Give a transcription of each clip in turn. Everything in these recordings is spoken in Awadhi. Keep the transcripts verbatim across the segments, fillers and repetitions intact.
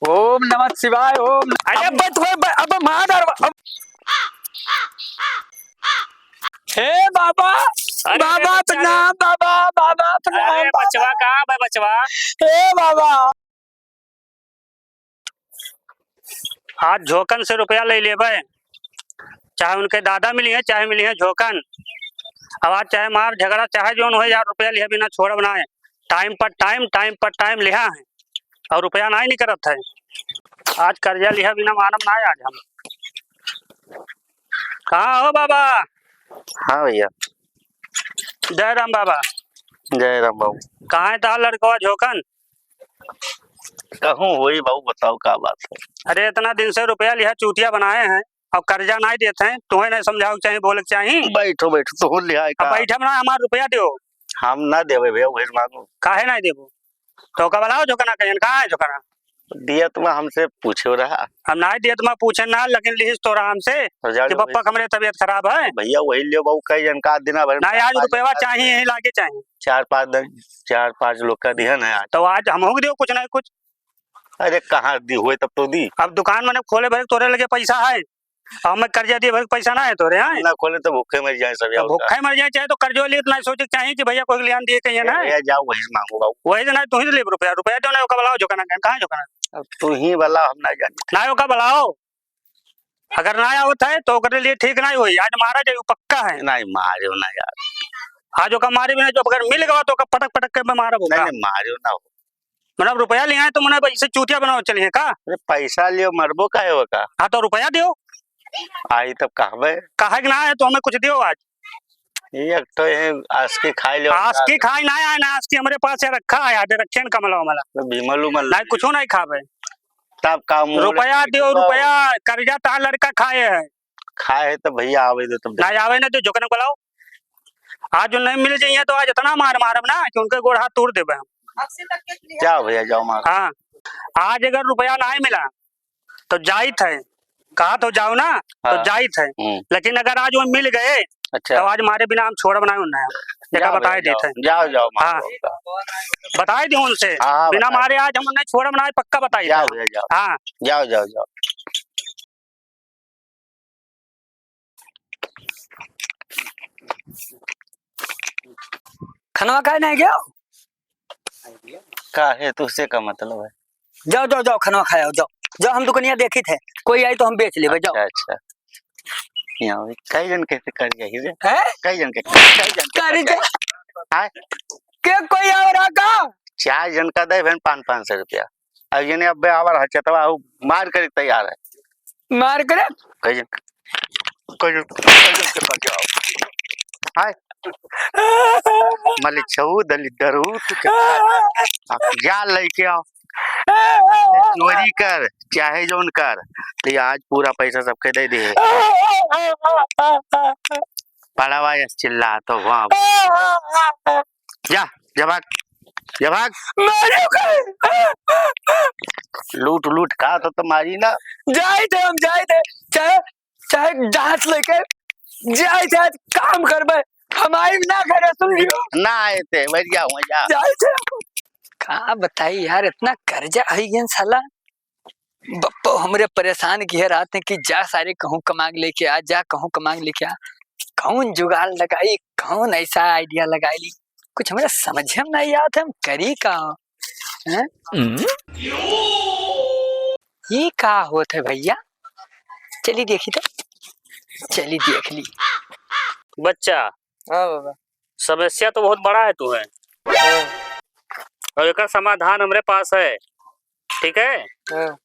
ओम नमः शिवाय, ओम। अरे अब बत-, बत-, बत-, अब मार डाल, अब। हे बाबा, अरे, अरे, बाबा बच्चा रे। प्रणाम, बाबा, बाबा प्रणाम, अरे बाबा। बचवा, कहाँ बे बचवा? हे बाबा। आज झोंकन से रुपया ले लेबे, चाहे उनके दादा मिली है, चाहे मिली है झोंकन। अब आज चाहे मार झगड़ा, चाहे जौन होए यार, रुपया लिहे बिना छोड़ब नाय। टाइम पर टाइम, टाइम पर टाइम लिहा है और रुपया नाय निकरत है। आज कर्जा लिहा बिना मानब नाय आज हम। कहाँ हो बाबा? हाँ भैया। जय राम बाबा। जय राम बाबू। कहाँ है तार लड़कवा झोंकन? कहूँ होई बाबू, बताओ का बात है? अरे, इतना दिन से रुपया लिहा चूतिया बनाए हैं और कर्जा नाय देत हैं, तुम्हें नाय समझावे के चाही, बोले के चाही। बैठो, बैठो, तो हो लिहा है अब का? बैठब ना, हमार रुपया देओ। हम ना देवे भैया, वही मांगो। काहे नाय देबो? तो ओका बुलाओ झोंकना कहियन, कहाँ है झोंकना? दियत मा हमसे पूछो रहा। हम नाय दियत मा पूछे ना, लेकिन लिहिस तोरा हमसे तो जान कि लो पप्पा भाई। हमरे तबीयत खराब है। भैया वही लियो बाबू, कई जन का दिना भर ना, में आज पाँच रुपया चाही, यही लागे चाही। चार पाँच दिन, चार पाँच लोग का दिहन है आज। तो आज हमहू के दियो कुछ ना कुछ। अरे कहाँ दी हुए तब तो दी। अब दुकान मने खोले भरे तोरे लगे पैसा है, अब हमें कर्जा दिए भर पैसा ना है तोरे, हाँ? ना खोले तो भूखे मर जाए सब तो यार। भूखे मर जाए चाहे तो कर्जो लिए, इतना सोचे के चाही कि भैया कोई लियान दिए कहिए ए ना। भैया जाओ वही से मांगो बाबू। वही से ना, तू ही ले रुपया, रुपया दो ना, ओका बुलाओ झोंकना कहियन, कहाँ झोंकना? अब तू ही बुलाओ, हम ना जानी। ना ओका बुलाओ, अगर ना आवत है तो ओकरे लिए ठीक ना होई, आज मारा जाई, पक्का है। नहीं मारे ना यार। आज ओका मारे बिना जो अगर मिल गवा तो ओका पटक पटक के मैं मारब नहीं, ओका। नहीं मारे ना हो। मतलब रुपया लिहा है तो मने इसे चूतिया बनाओ चलिए का? अरे पैसा लियो, मरबो काहे हो का? हाँ तो रुपया दियो। आई तब कहबे। कहे के ना है तो हमें कुछ दियो आज। ये एक तो ये आस्की खाई लियो। आस्की खाई ना आए ना, आस्की हमरे पास ये रखा है, आधे रखे हैं कमला वमला। तो विमल उमल नहीं, कुछ नहीं खाबे। तब का मुंह रुपया लेके दियो, तो रुपया, कर्जा तार लड़का खाए है। खाए है तो भैया आवे दे तब। नहीं आवे ना तो झोंकना बुलाओ। आज जो नहीं मिल जाइए तो आज इतना मार मारब ना कि उनके गोड़ हाथ तोड़ देबे हम। जाओ भैया, जाओ मार। हाँ, आज अगर रुपया नहीं मिला तो जाइत है, कहा तो जाओ ना, तो हाँ। जाइत है। हम्म। लेकिन अगर आज वो मिल गए, अच्छा। तो आज मारे बिना हम छोड़ब ना उन्हें। देखा, जाओ बताए भैया, देत है। जाओ, जाओ, मार हाँ। दो उनका। बताए दे उनसे, हाँ, हाँ, बिना बताए मारे दे। आज हम उन्हें छोड़ब ना, पक्का बताए जाओ दे। भैया, जाओ। हाँ। जाओ, जाओ, जाओ। खनवा खाए नहीं गयो? काहे, तुझसे का मतलब है? जाओ, जाओ, जाओ, खनवा खाए आओ, जाओ। जाओ, हम दुकनिया देखी थे, कोई आई तो हम बेच लेबे, जाओ। अच्छा, अच्छा। यहाँ भी कई जन कैसे कर जाही रे? हैं? कई जन के, कई जन के कर कर जाही? हैं? के कोई और आ का? चार जन का दे बहन पाँच, पाँच सौ रुपया। अब ये ने अब्बे आवर है, चेतवा हो, मार करे तैयार है। मार करे? कई जन, कई जन, कई जन के कर जाओ। हाय। मले छऊ दली डरू तू के। आप जा लेके आओ। चोरी कर, चाहे जौन कर, तो ये आज पूरा पैसा सबके दे दे। पड़वा यस चिल्ला तो वहाँ। जा, जा भाग, जा भाग। मारो का? लूट, लूट का तो, तो मारी ना। जाइत है हम, जाइत है। चाहे, चाहे दांत लेके जाइत है, काम करबे। हम आइब ना घरे, सुन लियो। ना आए थे, बैठ जाओ, मजा। जाइत है। का बताई यार, इतना कर्जा है ये साला। बप्पो हमरे परेशान किहे रहत हैं कि जा सारे कहूँ कमा के लेके आ, जा कहूँ कमा के लेके आ। कौन जुगाड़ लगाई, कौन ऐसा idea लगाई ली, कुछ हमरे समझे में नहीं आवत है, हम करी का? हैं? हम्म? ये का होत है भैया? चली देखी तो, चली देख ली। बच्चा, हाँ बाबा। समस्या तो बहुत बड़ा है तू है। हाँ। और एकर समाधान हमरे पास है, ठीक है? हाँ।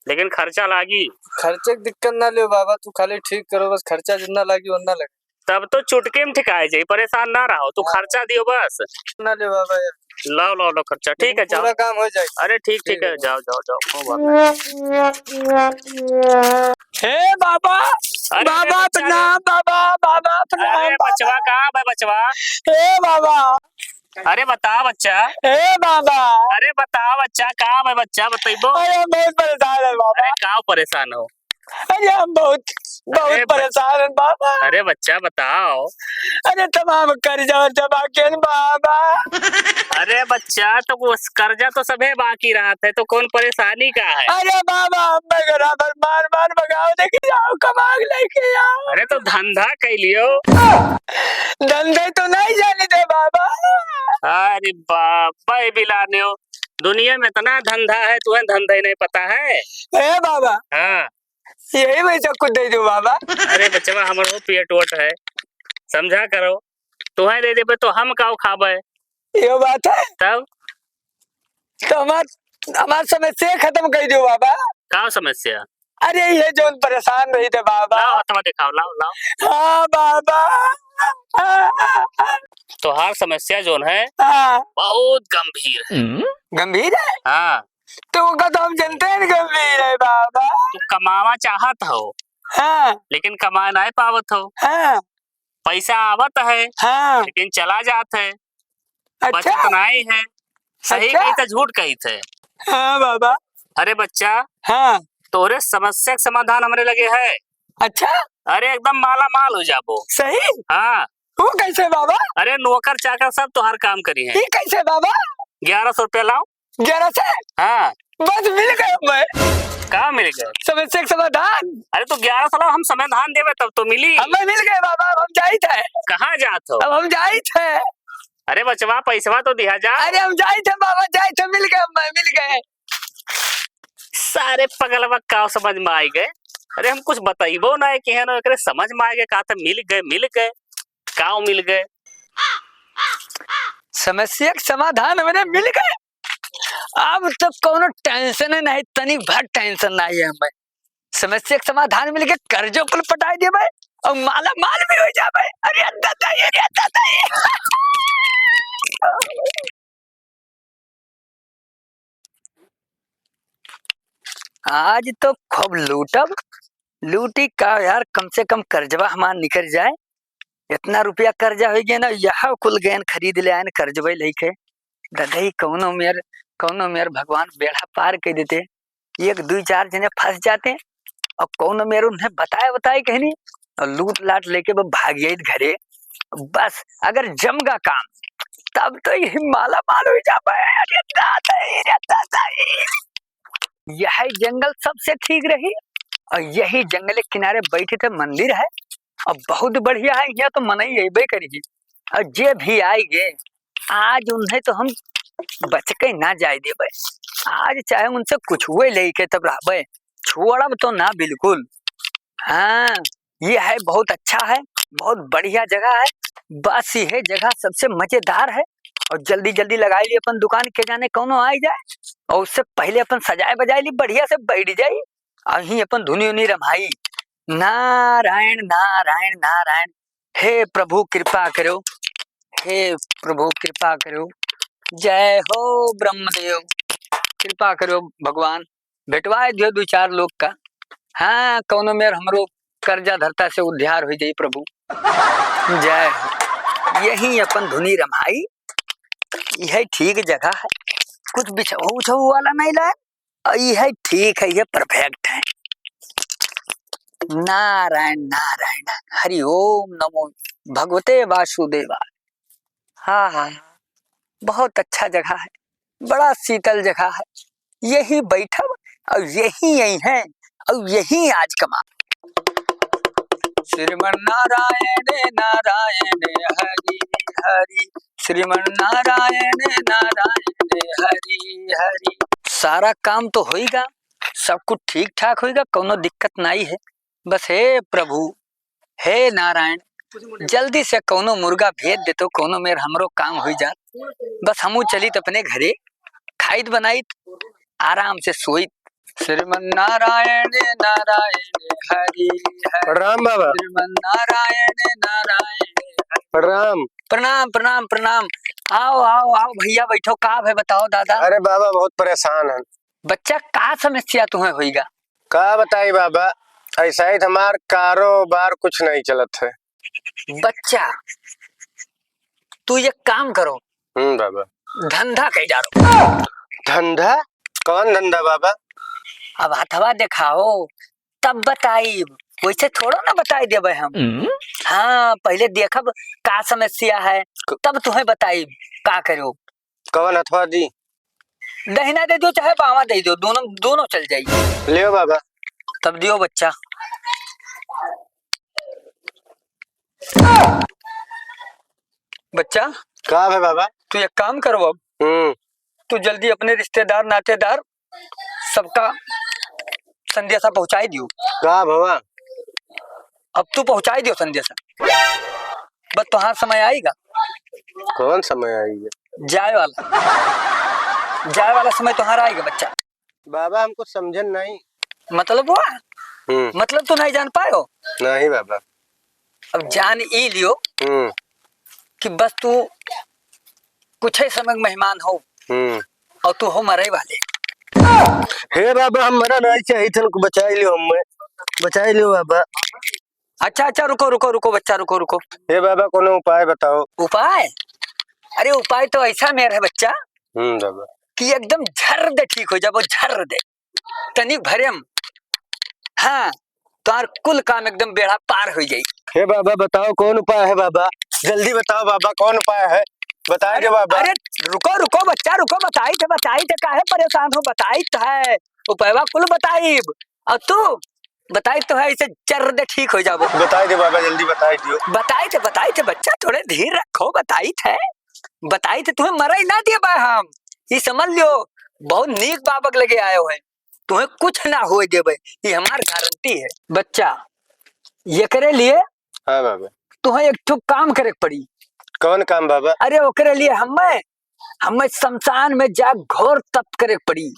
लेकिन खर्चा लागी। खर्चे के दिक्कत ना लियो बाबा, तू खाली ठीक करो, बस खर्चा जितना लागी उतना लगे। तब तो चुटकी में ठिकाए जाई, परेशान ना रहो, तू हाँ। खर्चा दियो बस। ना लियो बाबा यार। लाओ, लाओ, लाओ खर्चा, ठीक है, लेकिन जाओ। पूरा काम हो जाए। अरे ठीक, ठीक ठीक है, है। जाओ, जाओ, जाओ, कोई बात नहीं। हे बाबा, अरे, अरे, बाबा बच्चा रे। प्रणाम, बाबा, बाबा प्रणाम, अरे, बाबा। बचवा, कहाँ बे बचवा? हे बाबा। अरे, बता बच्चा। हे बाबा। अरे, बता बच्चा, कहाँ बे बच्चा, बतइबो? अरे, हम बहुत परेशान है बाबा। अरे, का परेशान हो? अरे, हम बहुत बहुत अरे बच-, परेशान है बाबा। अरे बच्चा, बताओ। अरे तमाम कर्जा वर्जा बाकी है बाबा। अरे बच्चा, तो वो कर्जा तो सभे बाकी रहत है, तो कौन परेशानी का है? अरे बाबा, हम बगरा भर मार मार भगाओ, लेके जाओ, कमा के लेके आओ। अरे तो धंधा कइ लियो। धंधे तो नहीं जानी दे बाबा। अरे बाबा, ए बिलानियो, दुनिया में इतना धंधा है, तुहे धंधा ही नहीं पता है? ए बाबा। हाँ। यही में से कुछ दे दो बाबा। अरे बचवा, हमरो पेट वोट है, समझा करो। तुहे दे देबे तो हम काउ खाबे? यो बात है। तब? तो हमार, हमार समस्या खत्म कर दो बाबा। का समस्या? अरे ये जौन परेशान रही थे बाबा। लाओ हथवा दिखाओ, लाओ, लाओ। हाँ बाबा। तोहार समस्या जौन है, हाँ। बहुत गंभीर है। गंभीर है? हाँ। तो ओका तो हम जनते हैं गंभीर है बाबा। तू कमावा चाहत हो, हाँ। लेकिन कमा नाहीं पावत हो। हाँ। पैसा आवत है, हाँ। लेकिन चला जात है। अच्छा। बचत नाहीं है। सही अच्छा। कही थे, झूठ कही थे। हाँ बाबा। अरे बच्चा, हाँ। तोरे समस्या के समाधान हमरे लगे है। अच्छा। अरे एकदम माला माल हो जाबो। सही? हाँ। वो कैसे बाबा? अरे नौकर चाकर सब तोहार काम करी है। ये कैसे बाबा? ग्यारह सौ रुपया लाओ। ग्यारह सौ? हाँ। बस मिल गए मैं। का मिल गए? समस्या के समाधान। अरे तो ग्यारह सौ लाओ, हम समाधान देबे तब तो मिली। हमें मिल गए बाबा, अब हम जाइत है। कहाँ जात हो? अब हम जाइत है। अरे बचवा, पैसवा तो दिया जा। अरे हम जाइत है बाबा, जाइत है, मिल गए, मैं मिल गए। सारे पगलवा का समझ में आइ गए। अरे हम कुछ बतइबो ना है कि है ना, एकरे समझ में आइ गए, कहा था मिल गए, मिल गए, काव मिल गए। समस्या के समाधान हमरे मिल गए। अब तो कौनो tension नहीं, तनी भर tension नहीं है हमें। समस्या के समाधान मिल गए, कर्जो कुल पटाई देबे और माला माल भी हो जाबे। अरे दादा, ये रे दादा, ये। आज तो खूब लूटब, लूटी का यार, कम से कम कर्जवा हमार निकल जाए। इतना रुपया कर्जा होइ गया ना, यह कुल गहन खरीद ले आए न कर्जवे लेके। ददई कौनो मेर, कौनो मेर भगवान बेड़ा पार कर देते। एक दुई चार जने फंस जाते और कौनो मेर उन्हें बताए बताए कहनी और लूट लाट लेके वो भाग जाइत घरे। बस अगर जम गा काम तब तो यही माला माल हो जा पाए। अरे दादा, अरे दादा, यह जंगल सबसे ठीक रही और यही जंगल के किनारे बैठे थे, मंदिर है और बहुत बढ़िया है। यहाँ तो मनई अइबे करी और जे भी आएगे आज उन्हें तो हम बच के ना जाए देबे। आज चाहे उनसे कुछ हुए लेके तब रहबे, छोड़ब तो ना बिल्कुल। हाँ, ये है, बहुत अच्छा है, बहुत बढ़िया जगह है। बस ये जगह सबसे मजेदार है। और जल्दी जल्दी लगाई ली अपन दुकान, के जाने कौनो आ ही जाए। और उससे पहले अपन सजाए बजाए ली, बढ़िया से बैठ जाई। अहीं अपन धुनी उनी रमाई। नारायण, नारायण, नारायण। हे प्रभु कृपा करो, हे प्रभु कृपा करो। जय हो ब्रह्मदेव, कृपा करो भगवान, भेटवाए दियो दो चार लोग का। हाँ, कौनो मेर हमरो कर्जा धरता से उद्धार हो जाई प्रभु। जय हो। यही अपन धुनी रमाई, यही ठीक जगह है। कुछ बिछऊ उछऊ वाला नहीं लाए। अ, इहे ठीक है, इहे perfect है। नारायण, नारायण, हरि ओम नमो भगवते वासुदेवा। हाँ, हाँ, बहुत अच्छा जगह है, बड़ा शीतल जगह है। यही बैठब और यही यही है और यही आज कमा। श्रीमन नारायण, नारायण, हरि हरि। श्रीमन नारायण, नारायण, हरि हरि। सारा काम तो होइगा, सब कुछ ठीक ठाक होइगा, कौनो दिक्कत नाई है। बस हे प्रभु, हे नारायण, जल्दी से कौनो मुर्गा भेज दे तो कौनो मेर हमरो काम होई जात। बस हमू चलित अपने घरे, खाइत बनाइत, आराम से सोइत। श्रीमन नारायण, नारायण, हरि हरि। प्रणाम बाबा। श्रीमन नारायण, नारायण, हरि। प्रणाम। प्रणाम, प्रणाम, प्रणाम। आओ, आओ, आओ भैया, बैठो। का भे बताओ दादा? अरे बाबा, बहुत परेशान है। बच्चा, का समस्या तुम्हें होइगा? का बताई बाबा, ऐसा ही हमार कारोबार कुछ नहीं चलत है। बच्चा, तू एक काम करो। हम्म बाबा। धंधा कई डारो। धंधा? कौन धंधा बाबा? अब हथवा दिखाओ, तब बताइब। वैसे थोड़ो ना बताई देबे हम। हम्म। हाँ, पहिले देखब का समस्या है, क- तब तुहे बताई का करो। कवन हथवा दी? दहिना दे दियो चाहे बावां दे दियो, दोनों, दोनों चल जाई। लियो बाबा। तब दियो बच्चा। बच्चा। का है बाबा? तू एक काम करो अब। हम्म। तू जल्दी अपने रिश्तेदार, नातेदार, सबका संदेशा पहुंचाई दियो। का बाबा? अब तू पहुंचाई दियो संदेशा। बस तुहार समय आएगा। कौन समय आएगा? जाए वाला। जाए वाला समय तुहार आएगा बच्चा। बाबा, हमको समझन नहीं। मतलब हुआ? हम्म। मतलब तू नहीं जान पायो? नहीं बाबा। अब जान ई लियो हम्म। कि बस तू कुछ ही समय के मेहमान हो हम्म। और तू हो मरे वाले। हे बाबा, हम मरा नहीं चाहिए थे, हमको बचाई लियो, हमें बचाई लियो बाबा। अच्छा, अच्छा, रुको, रुको, रुको बच्चा, रुको, रुको। हे बाबा, कोनो उपाय बताओ। उपाय? अरे, उपाय तो ऐसा मेर है बच्चा हम्म, बाबा। कि एकदम झर दे ठीक हो जाबो, झर दे। तनिक भरेम, हाँ, तोहार कुल काम एकदम बेड़ा पार हो जाई। हे बाबा, बताओ कौन उपाय है बाबा, जल्दी बताओ बाबा, कौन उपाय है, बताई दे बाबा। अरे रुको, रुको बच्चा, रुको, बताई थे, बताई थे, काहे परेशान हो, बताई थे, उपायवा कुल बताइब। और तू बताई तो है, इसे चर दे ठीक हो जाबो। बताई दे बाबा, जल्दी बताई दियो। बताई थे, बताई थे बच्चा, थोड़े धीर रखो, बताई थे, बताई थे, तुम्हें मरई ना दिए बा हम, ये समझ लियो, बहुत नीक बाबक लगे आयो है। तुहें कुछ ना होए देबे, ये हमार गारंटी है। बच्चा, एकरे लिए हाँ बाबा। तुहें एक ठो काम करे के पड़ी। कौन काम बाबा? अरे ओकरे लिए हमें, हमें शमशान में जा घोर तप करे के पड़ी।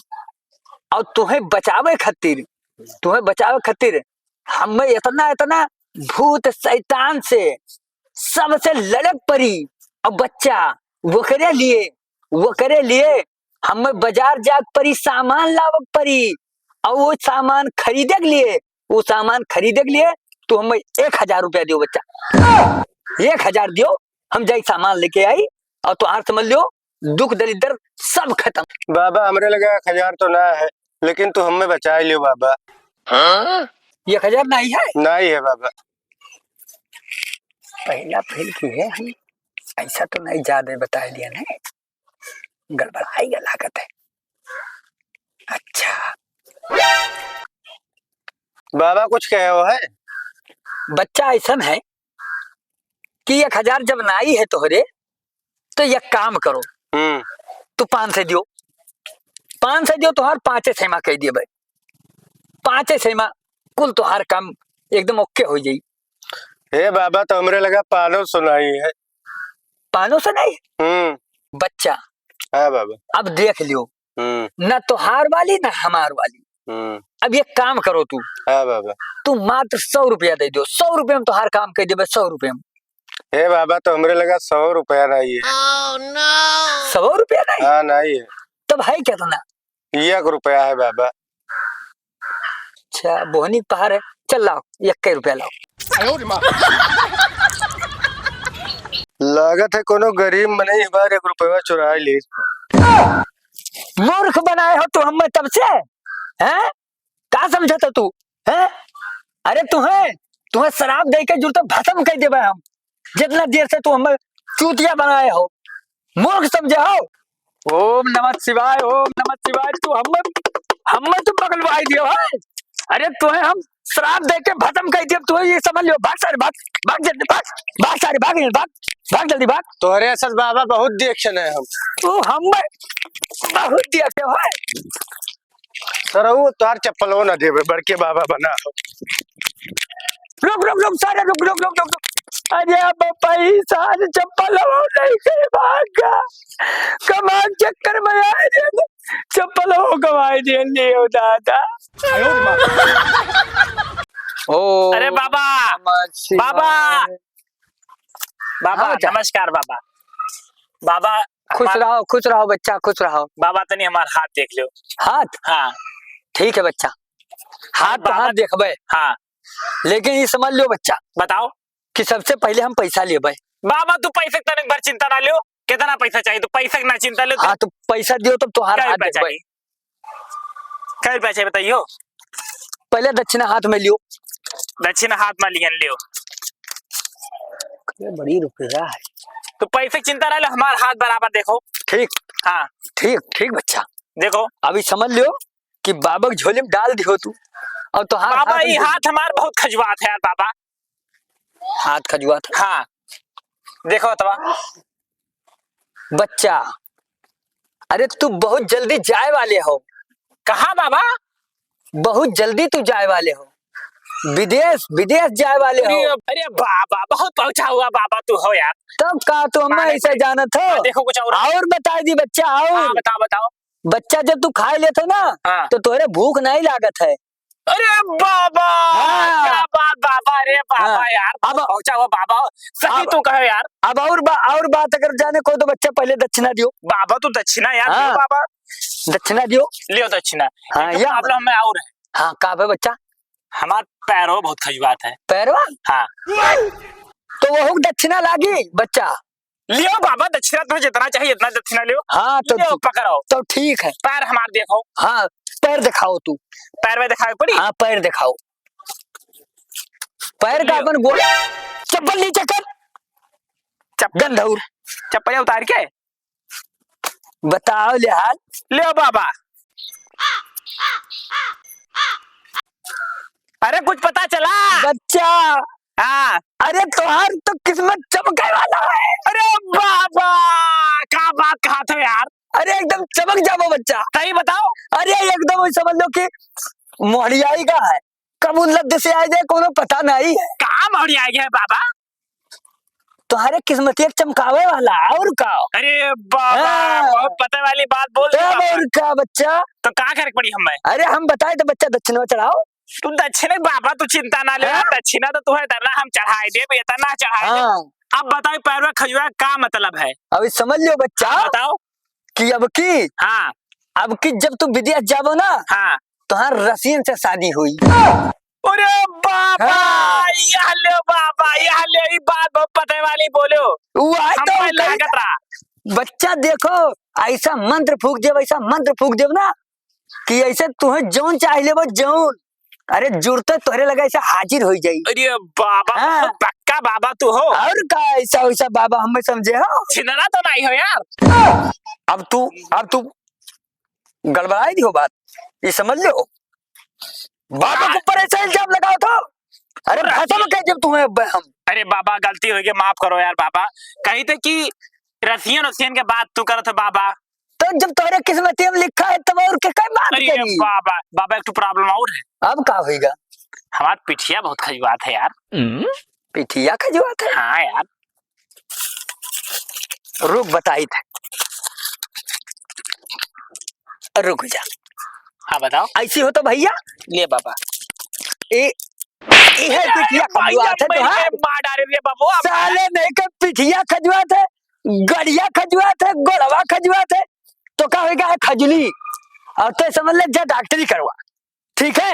और तुहें बचावे खातिर, तुहें बचावे खातिर हमें इतना, इतना भूत शैतान से सबसे लड़क पड़ी। और बच्चा, ओकरे लिए, ओकरे लिए हमें बाजार जाक पड़ी, सामान लावक पड़ी। और वो सामान खरीदे के लिए, वो सामान खरीदे के लिए तू हमें एक हजार रुपया दियो बच्चा, एक हजार दियो, हम जाई सामान लेके आई और तोहार समझ लियो दुख दलिद्दर सब खत्म। बाबा, हमरे लगे एक हजार तो ना है, लेकिन तू हमें बचाई लियो बाबा। एक हजार नहीं है? नहीं है बाबा। पहला फेल की है हम, ऐसा तो नहीं ज्यादा बता लिया नहीं, गड़बड़ाई गया लागत है। अच्छा बाबा, कुछ कहे हो है? बच्चा ऐसन है कि एक हजार जब नाई है तोहरे, तो एक काम करो, हम्म। तू पाँच सौ दियो, पाँच सौ दियो, तोहार पाँचे छह माह कह दिए भाई, पाँचे छह माह कुल तोहार काम एकदम ओके हो जाई। हे बाबा, तो हमरे लगा पानो सुनाई है। पानो सुनाई? हम्म। बच्चा, हाँ बाबा। अब देख लियो, हम्म। ना तोहार वाली ना हमार वाली। हम्म। अब एक काम करो तू, हाँ बाबा। तू मात्र सौ रुपया दे दो, सौ रुपया में तोहार काम कर देबे, सौ रुपया में। हे बाबा, तो हमरे लगा सौ रुपया नहीं है। सौ रुपया नहीं? हाँ, नहीं है। तब है कितना? एक रुपया है बाबा। अच्छा, बोहनी के पहाड़ है, चल लाओ, एक रुपया लाओ। लागत है कोनो गरीब मनई बार एक रुपया चुराई ली। मूर्ख बनाए हो तू हमें तब से, हैं? का समझत हो तू, हैं? अरे तुहें, तुहें शराब दे के जुरते भस्म कर देबे हम, जितना देर से तू हमें चूतिया बनाए हो, मूर्ख समझे हो। ओम नमः शिवाय, ओम नमः शिवाय। तू हमें, हमें तू पगलवाई दियो है। अरे तुहें हम श्राप दे के भस्म कर दिया, तू ये समझ लियो। भाग सारे भाग, भाग जल्दी भाग, भाग सारे भाग, भाग, भाग जल्दी भाग। तोहरे असर बाबा बहुत देख सुने हम। तू हमें बहुत देखे हो है। सरऊ तोहार चप्पलो ना देबे, बड़के बाबा बना हो। रुक, रुक, रुक, सारे रुक, रुक, रुक, रुक, रुक। अरे अब पैसा से चप्पल हो नहीं के भाग गया। कमाल चक्कर में आए रे, चप्पल हो गवाए दे ले हो दादा। ओ, अरे बाबा, नमः शिवाय। बाबा, बाबा, हाँ, बच्चा। नमस्कार बाबा। बाबा, खुश हमार रहो, खुश रहो बच्चा, खुश रहो। बाबा, तनी हमार हाथ देख लो। हाथ? हाँ। ठीक है बच्चा, हाथ तो बाबा हाथ देखबे। हाँ। लेकिन ये समझ लो बच्चा, बताओ। कि सबसे पहले हम पैसा लेबे। बाबा, तू पैसे तनिक भर चिंता ना लियो, कितना पैसा चाहिए, तो पैसे की ना चिंता लियो। हाँ, तो पैसा दियो, तब तोहार कै हाथ रुपया देखबे। चाहिए? कै रुपया चाहिए बताइयो? पहले दक्षिणा हाथ में लियो। दक्षिणा हाथ मा लिहन लियो। अरे बड़ी रुपया है। तो पैसे की चिंता ना लो, हमार हाथ बराबर देखो। ठीक। हाँ। ठीक, ठीक बच्चा। देखो। अभी समझ लियो कि बाबा के झोली मा डाल दियो तू। और तो हाथ, बाबा, हाथ ये में हाथ हमार बहुत खजुआत है यार बाबा। हाथ खजुआत है? हाँ। देखो तबा। बच्चा, अरे तू बहुत जल्दी जाए वाले हो। कहाँ बाबा? बहुत जल्दी तू जाए वाले हो। विदेश, विदेश जाए वाले हो। अरे, अरे बाबा, बहुत पहुंचा हुआ बाबा तू हो यार। तब का तू हमें माने ऐसे से। जानत हो? हाँ, देखो कुछ और। और बताई दी बच्चा, और। हाँ, बताओ, बताओ। बच्चा जब तू खाए लेत हो ना, हाँ। तो तोहरे भूख नहीं लागत है। अरे बाबा, हाँ। क्या बात बाबा, अरे बाबा हाँ। यार, अब पहुंचा हुआ बाबा, सही अब तू कहे यार। अब और बा-, और बात अगर जाने को तो बच्चा पहले दक्षिणा दियो। बाबा तू दक्षिणा यार, हाँ। दियो बाबा। दक्षिणा दियो। लियो दक्षिणा। हाँ, एक या problem में और है। हाँ, का बे बच्चा? हमार पैरो बहुत खजुआत है। पैरवा? हाँ। तो वहू दक्षिणा लागी बच्चा? लियो बाबा, दक्षिणा तो जितना चाहिए इतना दक्षिणा लियो। हाँ, तो लियो, ठीक। पकड़ो। तो ठीक है। पैर हमार देखो। हाँ, पैर दिखाओ तू। पैर में दिखावे पड़ी? हाँ, पैर दिखाओ। पैर का लियो। अपन गोड़, चप्पल नीचे कर। चप-, गंधौर। चप्पल उतार के। बताओ ले हाल। लियो बाबा। अरे कुछ पता चला? बच्चा। हाँ। अरे तोहार तो किस्मत चमके वाला है। अरे बाबा, का बात कहा था यार? अरे एकदम चमक जाबो बच्चा। सही बताओ। अरे एकदम वही समझ लो कि मोहरियाई का है, कब उन लद्दे से आए जाए कोनो पता नहीं है। कहाँ मोहरियाई है बाबा? तोहरे किस्मतिया चमकावे वाला, और का? अरे बाबा, हाँ। बहुत पता वाली बात बोल दी तब बाबा। और का बच्चा? तो का करे के पड़ी हमें? अरे हम बताए तो बच्चा दक्षिणा चढ़ाओ। तू दक्षिणा बाबा, तू चिंता ना ले, हाँ। दक्षिणा तो तू है, इतना हम चढ़ाए देब, इतना चढ़ाए देब। हाँ। अब बताओ पैरवा खजुआ का मतलब है? अभी समझ लियो बच्चा। हाँ, बताओ। कि अब की, हाँ। अब की जब तू विदेश जाबो ना, हाँ। तोहार रसियन से शादी हुई। अरे बाबा, हाँ। यह ले बाबा, यह ले, ई बात बहुत पते वाली बोलो। वो आए तो हमको कही लागत रहा। बच्चा देखो, ऐसा मंत्र फूंक देब, ऐसा मंत्र फूंक देब ना कि ऐसे तुहे जौन चाह लेबो जौन, अरे जुड़ते तोहरे लगे ऐसे हाजिर हो जाई। अरे बाबा, हाँ। बहुत पक्का बाबा तू हो। और का ऐसा वैसा बाबा हमें समझे हो? छिनरा तो नहीं हो यार। अब तू, अब तू गड़बड़ाई दियो बात, ये समझ लो। बाबा के ऊपर ऐसा इल्जाम लगाओ तो, अरे अरे भसम कह जब तुम्हें अब हम। अरे बाबा, गलती हो गई, माफ करो यार बाबा। कही थे कि रसियन रसियन के बात तू करत हो बाबा। तो जब तोहरे किस्मत में लिखा है तब और के कई बात अरे करी? बाबा, बाबा एक ठो problem और है। अब का होइगा? हमार पिठिया बहुत खजुआत है यार। हम्म? पिठिया खजुआत है? हाँ यार। रुक बताई थे। रुक जा। हाँ बताओ। ऐसी हो तो भैया। ले बाबा। ए, ए है अरे पिठिया भैया, खजुआत है तो मैं हाँ? मार डाले रे बाबू, अब साले नहीं के पिठिया खजुआत है, गड़िया खजुआत है, गोड़वा खजुआत है, तो का होइगा है खजुली। और तो समझ ले जा डॉक्टरी करवा, ठीक है?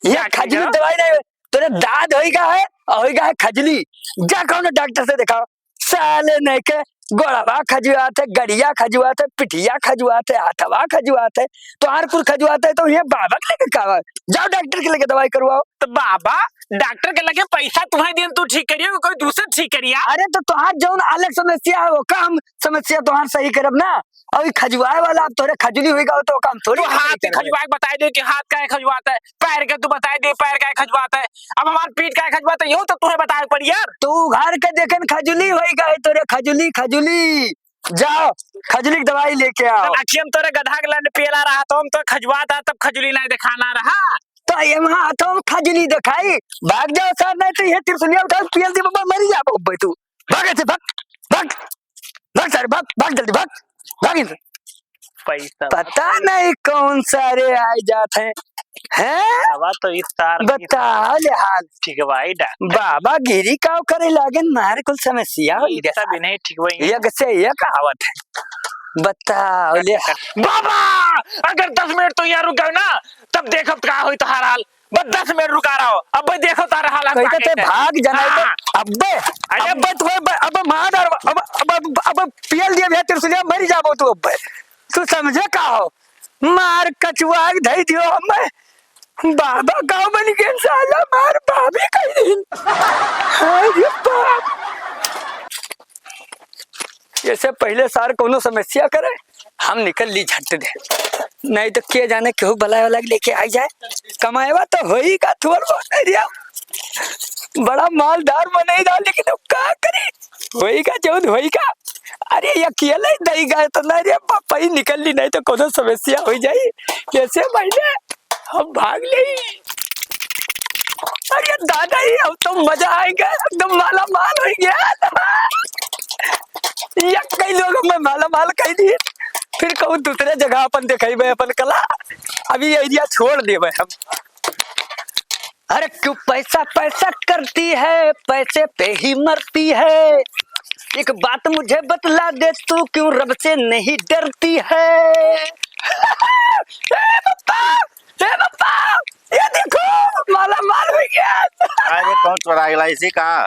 ये क्या खजुली खजुली? दवाई नहीं, तोरे दाद होइगा है और होइगा है खजुली। जा कौनो डॉक्टर से दिखाओ। साले नहीं के गोड़वा खजुआत है, गड़िया खजुआत है, पिठिया खजुआत है, हथवा खजुआत है, तो हर कुल खजुआत है, तो ये बाबा के लेके का बा? जाओ डॉक्टर के लेके दवाई करवाओ। तो बाबा, डॉक्टर के लगे पैसा तुम्हें दिन तू ठीक करिए, कोई दूसरा ठीक करिए। अरे तो तोहार जौन अलग समस्या है, वो काम समस्या तोहार सही करब ना। और ये खजुआए वाला अब तोहरे खजुली होइगा, तो काम थोड़ी तू ना हाथ सही करबे। खजुआ के बताई दे कि हाथ काहे खजुआत है, पैर के तू बताई दे पैर काहे खजुआत है, अब हमार पीठ काहे खजुआत है, यो तो तुम्हें बताए पड़ी यार। तू घर के देखे न खजुली होइगा है तोरे, खजुली, खजुली। जाओ, खजुली की दवाई लेके आओ। तब अखियम तोरे गधा के लंड पियला रहा, तो हम तो खजुआत है, तब खजुली नहीं दिखाना रहा। तो ये वहाँ तो हम खजुली दिखाई, भाग जाओ सर, नहीं तो ये त्रिशूलिया उठा के पियल दे बाबा, मरी जा बाबा तू। भाग ऐसे, भाग, भाग, भाग सारे, भाग, भाग जल्दी, भाग, भाग इनसे। पैसा पता नहीं कौन सारे आए जात हैं, हैं? आवा तो इस सार बताओ ले हाल। ठीक है भाई, डा- बाबा गिरी काव करे लागे, मार कुल समस्या हो ये गया। सब इन्हें ठीक वही है। एक से एक आवत है, बताओ ले हाल। बाबा, अगर दस मिनट तो यहाँ रुक गए ना, तब देखब का होई तोहार हाल। बस दस मिनट रुका रहो, अब भाई देखो तारा हाल हम कहीं का कहते कहते हैं। भाग जाना है तो हाँ। अब्बे, अरे अब्बे तुम्हें ब-, अब मार डाल, अब, अब, अब, अब पियल दिया भैया, तेरे से मर जाबो तू अब्बे। तू समझे का हो? मार कचुआ के धई दियो हमें। बाबा का बन गए साला, मार भाभी कह दिन। अरे बाप। ऐसे पहले सार कौनो समस्या करे, हम निकल ली झट दे, नहीं तो के जाने केहू बलाय वाला के लेके आई जाए। कमाएवा तो होई का थोर बहुत area, बड़ा मालदार बने दा, लेकिन अब का करी, होई का जौन होई का। अरे अकेले दई गए तो ना रे पापा ही निकल ली, नहीं तो कौनो समस्या हो जाई। ऐसे पहले हम भाग ले। अरे दादा, ये अब तो मजा आएगा, एकदम माला माल हो गया। ये कई लोग हमें माला माल कह दिए, फिर कहूँ दूसरे जगह अपन दिखाई अपन कला। अभी area छोड़ देबे हम। अरे क्यों पैसा पैसा करती है, पैसे पे ही मरती है। एक बात मुझे बतला दे तू, क्यों रब से नहीं डरती है? ए पप्पा, ए पप्पा, ये देखो, माला माल हो गया। अरे कौन चोरा गेला इसी का?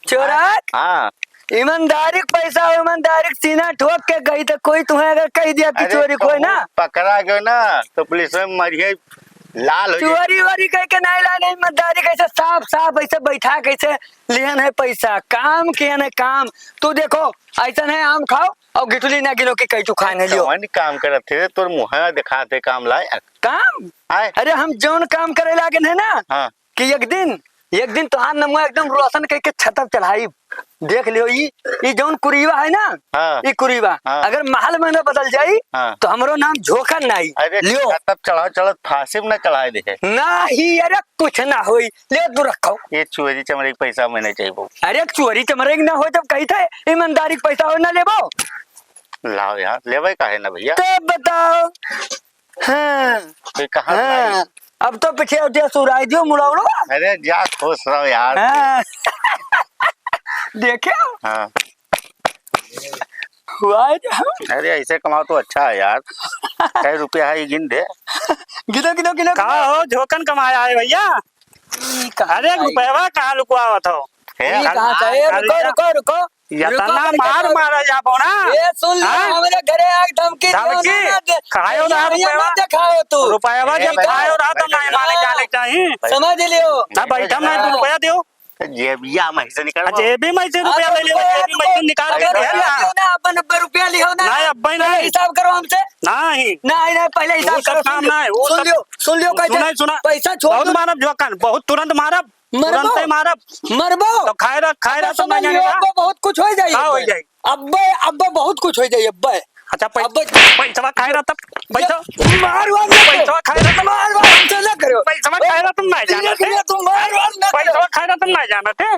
चोरा? हाँ। ईमानदारी के पैसा हो, ईमानदारी के सीना ठोक के गई तो कोई तुम्हें अगर कह दिया कि अरे चोरी कोई कहूँ ना। पकड़ा गयो ना तो पुलिस में मरिए लाल हो जाए। चोरी वोरी कह के नहीं लाने, ईमानदारी कैसे साफ साफ ऐसे बैठा कैसे लिहन है पैसा, काम किहन है काम। तू देखो, ऐसा नहीं आम खाओ और गिटुली ना गिनो कि कहीं तू खाए नहीं लियो। कौन काम करत थे, तोर मुँह दिखाते काम लाए। काम? आए। अरे हम जौन काम करे लागन है ना, हाँ। कि एक दिन, एक दिन तोहार नमुआ एकदम रोशन कह के छतप चढ़ाई। देख लियो, ई, ई जौन कुरीवा है ना, हाँ। ई कुरीवा, हाँ। अगर महल में ना बदल जाई, हाँ। तो हमरो नाम झोंकन नाई। अरे, लियो। छतप चढ़ाओ, चढ़त फांसी में ना चढ़ाए दे। नाही, अरे, कुछ ना होई। ले, तू रखो। ये चोरी चमरे के पैसा में नहीं चाहिए। अरे, चोरी चमरे के ना हो, जब कही थे, ईमानदारी के पैसा हो ना लेबो। लाओ यार, लेबे काहे ना भैया? तो बताओ। हाँ। ये कहाँ हाँ। लाई? अब तो पीछे उठे सुराई दियो मुड़ौड़ो। अरे जा खुश रहो यार। हाँ। देखे? हाँ। हुआ है जो। अरे ऐसे कमाओ तो अच्छा है यार। कै रुपया है ये गिन दे। गिनो, गिनो, गिनो, का गिनो। हो झोंकन कमाया है भैया? ई कहाँ अरे से आई? रुपयवा कहाँ लुकवावत हो? हे? ई कहाँ से? ए, हाँ, रुको, रुको, रुको। इतना रुको, मार रुको। मारा जाबो ना। ए, सुन लो, हाँ? हमरे घरे आके धमकी दियो धमकी? ना, ना दे-, खायो ना ये रुपयवा। मत दिखाओ तू। रुपयवा जब ए, खायो रहा, तब नहीं माने जाने चाहिए। समझ लियो। ना बैठम ना, तू रुपया दियो। जेबिया में से निकाल। जेबी में से हाँ, रुपया तो ले लियो, रुपया जेबी में से निकाल के अगर दे ना। ना, अपन रुपया लियो ना। ना, अब्बे तो नहीं। हिसाब करो हमसे। नहीं। नहीं, नहीं, पहले हिसाब वो सब करो, काम सुन ना है, वो सुन सब लियो, सुन लियो, सुना, सुना। पैसा छोड़ बहुत दो। मारब जोकन, बहुत तुरंत मारब। मरबो। तुरंते मारब। मरबो। तो खाए रह, खाए रह, तो समझ लियो, अब्बे बहुत कुछ हो जाई, का हो अब्बे। जाई? अब्बे, अब्बे बहुत कुछ हो जाई, अब्बे। अच्छा, पै-, अब्बे पैसवा खाए रह तब, पैसा। मार, मार, मार। पैसवा खाए रह तब। मार, मार, हमसे ना करो। पैसवा खाए रह तब ना जाना थे। तुम मार, मार, ना करो। पैसवा खाए रह तब ना जाना थे।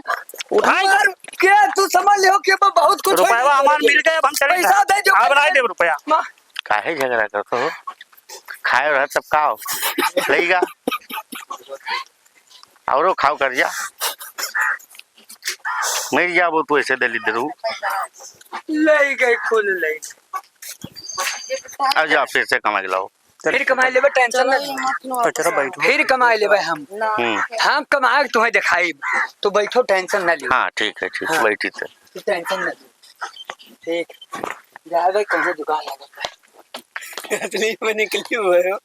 उठाए। मार के तू समझ लियो कि अब्बे बहुत कुछ हो जाई। रुपयवा हमार मिल गए, अब हम चले पैसा जाए। दे जो अब ना पैसा। देब रुपया। मार। काहे झगड़ा करत हो? खाए रह तब का हो? लइगा। औरो खाओ कर जा। मर जाबो तू ऐसे दलिद्र हो। ले गए कुल ले। आ जा फिर से कमा के लाओ। फिर कमाई लेबे, tension ना ले। अच्छा, बैठो। फिर कमाई लेबे हम। हम्म। हम कमाए के तुम्हें दिखाई। तो बैठो, tension ना लियो। हाँ, ठीक है, ठीक, हाँ। बैठी तो। तू tension ना ले। ठीक। जाबे कहीं दुकान लगा। असली में निकली हुए हो।